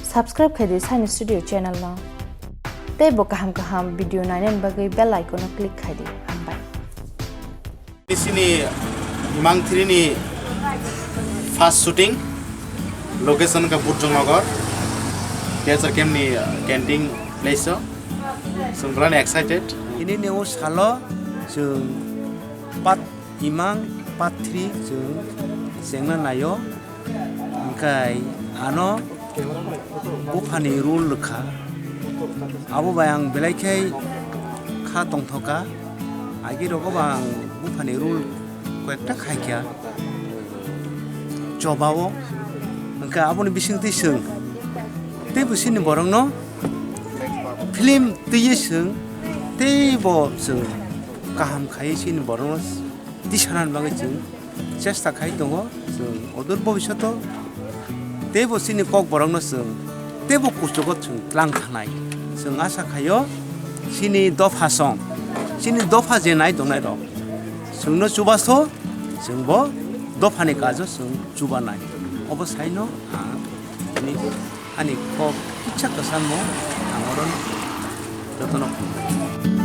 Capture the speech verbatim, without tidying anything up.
Subscribe khai di Saini Studio channel no. Tei bo kaham kaham video nainani bagwi bell icon no click khai di. Hambai. Sini Imang three ni first shooting, location ka Burjong Nagar, T S R camp ni, uh, canteen place o. Sung belai excited. Ini ni o salo sung part Imang part three chwng chengna naio, hwnkhe ano buphani role rwkha, abo bai ang belai khe kha tongthoka, agi rogo bo ang buphani role koyekta khaikha chobao, hwnkhe aboni bisingtwi chwng teibo chini borokno film twiwi chwng teibo chwng kaham khaiwi chini borokno tisanani bagwi chwng chesta khai tongo. Chwng odur bobishoto teibo chini kokborokno chwng teibo kuchugo chwng tlang thanai. Chwng asa khaio chini dopha song, chini dopha je nai tongnai rok chwngno chubaso, chwngbo dophani kajo chwng chubanai. Obo saino ang ani, ani kok kisa kwchango ang oro jotono phunukgo.